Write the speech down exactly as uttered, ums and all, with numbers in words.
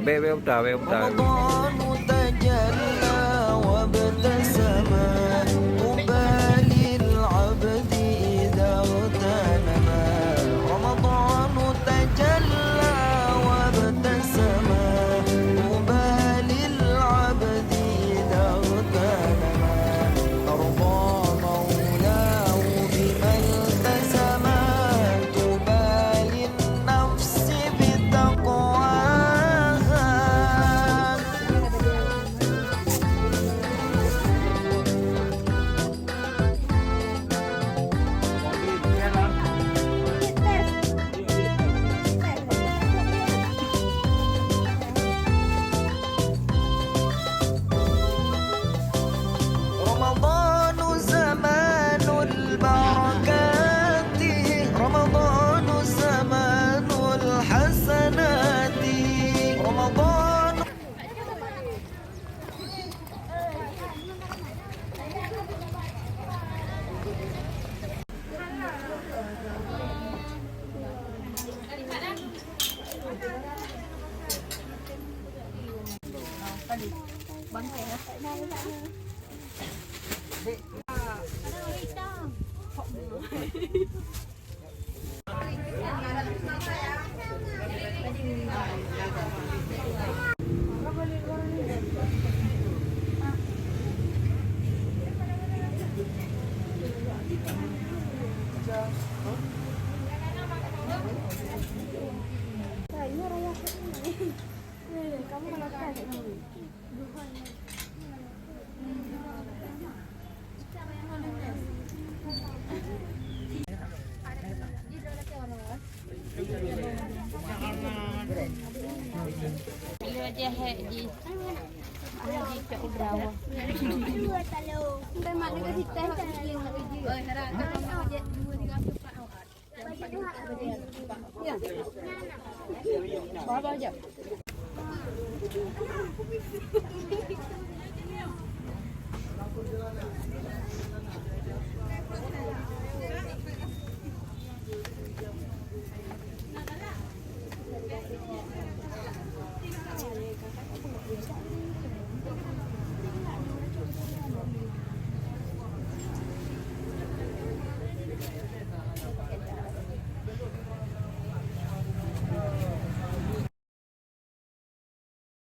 Bèk, bèk uta, bèk uta. رمضان تجلى وابتسم، طوبى للعبد إذا اغتنم. رمضان تجلى وابتسم، طوبى للعبد إذا اغتنم. أرضى مولاه بما التزم، طوبى للنفس بتقواها. رمضان زمان البركات، رمضان زمان الحسنات، رمضان.